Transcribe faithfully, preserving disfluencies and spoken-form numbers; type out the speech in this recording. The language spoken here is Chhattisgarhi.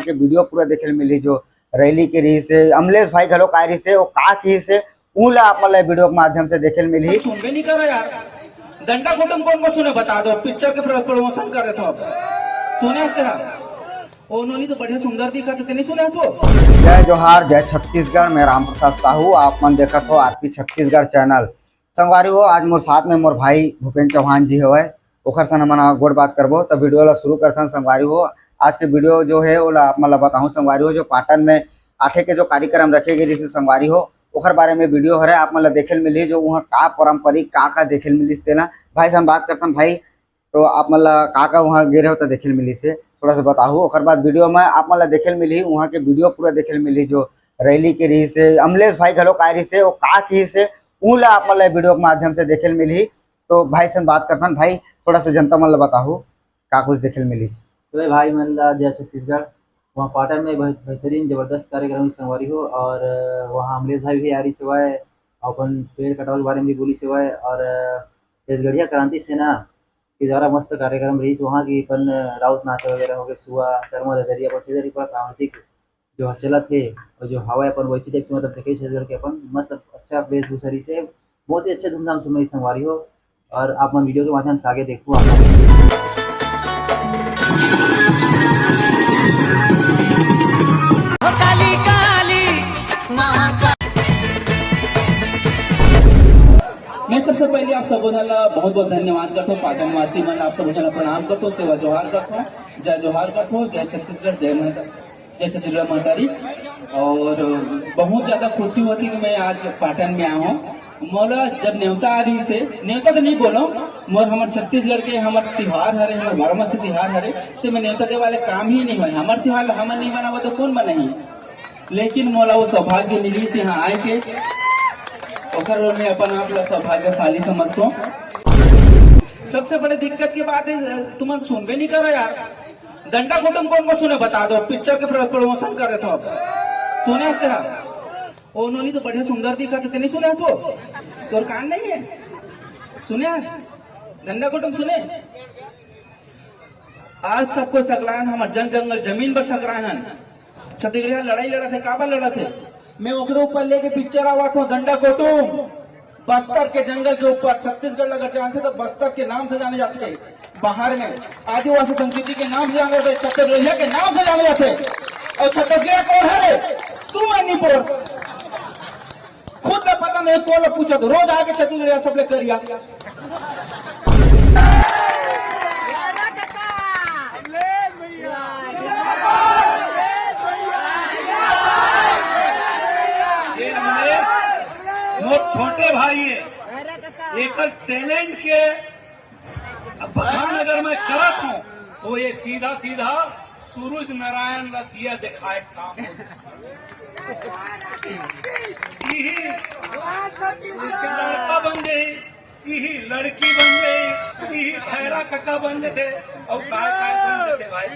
के वीडियो पूरा देखे ल मिलही, जो रैली के रहिस हे, अमलेश भाई घलो आए रहिस हे, वो का कहिस हे, उन ला आप मन ला वीडियो के माध्यम से देखे ल मिलही। सुनबे नहीं करो यार, डंडा कुटुम कौन को सुने बता दो, पिक्चर के प्र-, प्रमोशन कर देता हूँ। सुने हस तेहा? ओ नोनी तो बढ़िया सुंदर दिखत हे, ते नहीं सुने हस वो? जय जोहार, जय छत्तीसगढ़, मैं राम प्रसाद साहू, आप मन देखत हो आरपी छत्तीसगढ़ चैनल। संगवारी हो, आज मोर साथ में मोर भाई भूपेंद्र चौहान जी हवय, ओखर संग हमन ह गोठ बात करबो। त वीडियो ला शुरू करथन संगवारी हो। आज के वीडियो जो हे, ओला आप मन ला बताहूँ संगवारी हो, जो पाटन में आठे के जो कार्यक्रम रखे गे रिहिस संगवारी हो, ओखर बारे में वीडियो हरे, आप मन ला देखे ल मिलही, जो उहाँ का पारंपरिक का का देखे ल मिलिस तेला। भाई से हम बात करथन भाई, तो आप मन ला का का उहाँ गे रहो त देखे ल मिलिस हे, थोड़ा सा बताहू। ओकर बाद वीडियो में आप मन ला देखे ल मिलही, उहाँ के वीडियो पूरा देखे ल मिलही, जो रैली के रहिस हे, अमलेश भाई घलो आए रहिस हे, वो का कहिस हे, उन ला आप मन ला वीडियो के माध्यम से देखे ल मिलही। तो भाई से बात करथन, भाई थोड़ा सा जनता मन ला बताहू का कुछ देखे ल मिलिस। सभी भाई मन ला जय छत्तीसगढ़। वहाँ पाटन में बहुत बेहतरीन जबरदस्त कार्यक्रम संगवारी हो, और अ, वहाँ अमलेश भाई भी आ रहिस हवय, अपन पेड़ कटाव के बारे में भी बोलिस हवय, और अ, छत्तीसगढ़िया क्रांति सेना के द्वारा मस्त कार्यक्रम रहिस, वहाँ की अपन अ, राउत नाच वगैरह हो गए, सुआ, कर्मा ददरिया, अपन छत्तीसगढ़ की पूरा प्राकृतिक जो चलत हे और जो हवा अपन वैसे टाइप के, मतलब देखे छत्तीसगढ़ के अपन मस्त अच्छा वेशभूषा रहिस हे, बहुत ही अच्छा धूमधाम से मनाई संगवारी हो। और आप मन वीडियो के माध्यम से आगे देखो आप। मैं सबसे पहले आप सबो ला बहुत बहुत धन्यवाद करता हूँ, पाटन वासी मन आप सबो ला प्रणाम करता हूँ, सेवा जोहार करता हूँ, जय जोहार करता हूँ, जय छत्तीसगढ़, जय माता, जय छत्तीसगढ़ महतारी। और बहुत ज्यादा खुशी होती कि मैं आज पाटन में आया हूँ। मोला जब नेवता आ रहिस हे, नेवता तो नहीं बोलो, मोर हमर छत्तीसगढ़ के हमर तिहार हरे, हमर बारह मासी तिहार हरे, तो मैं नेवता दे वाले काम ही नहीं होय। हमर तिहार ला हमन नहीं मनाबो तो कौन मनाही? लेकिन मोला वो सौभाग्य मिलिस यहाँ आए के, ओकर बर मैं अपन आप ला सौभाग्यशाली समझता हूँ। सबसे बड़े दिक्कत की बात है, तुमन सुनबे नहीं करो यार। डंडा कुटुम कौन को सुने बता दो, पिक्चर के प्र-, प्रमोशन कर देता हूँ। सुने हस तेहा? ओ नोनी तो बढ़िया सुंदर दिखत हे, ते नहीं सुने हस वो? तोर कान नहीं है? सुने हस? डंडा कुटुम सुने? आज सबको सकलायन, हमर जंग जंगल जमीन पर सकलायन। छत्तीसगढ़िया लड़ाई लड़त हे, काबर लड़त हे? मैं ओकरे ऊपर लेके पिक्चर आवत हूँ, डंडा कुटुम। बस्तर के जंगल के ऊपर, छत्तीसगढ़ अगर जानते तो बस्तर के नाम से जाने जाते हैं। बाहर में आदिवासी संस्कृति के नाम से जाने जाते हैं, छत्तीसगढ़िया के नाम से जाने जाते हैं। और छत्तीसगढ़ कौन है रे? तू मणिपुर। खुद का पता नहीं कौन पूछा, तो रोज आके छत्तीसगढ़िया सब ले करिया। ये हमारे बहुत छोटे भाई है, एक टैलेंट के बखान अगर मैं करत हूँ तो ये सीधा सीधा सूरज नारायण ला दिया दिखाए काम। इही लड़का बन जाही, इही लड़की बन जाही, इही भैरा कका बन जाथे, और काय काय बन जाथे भाई।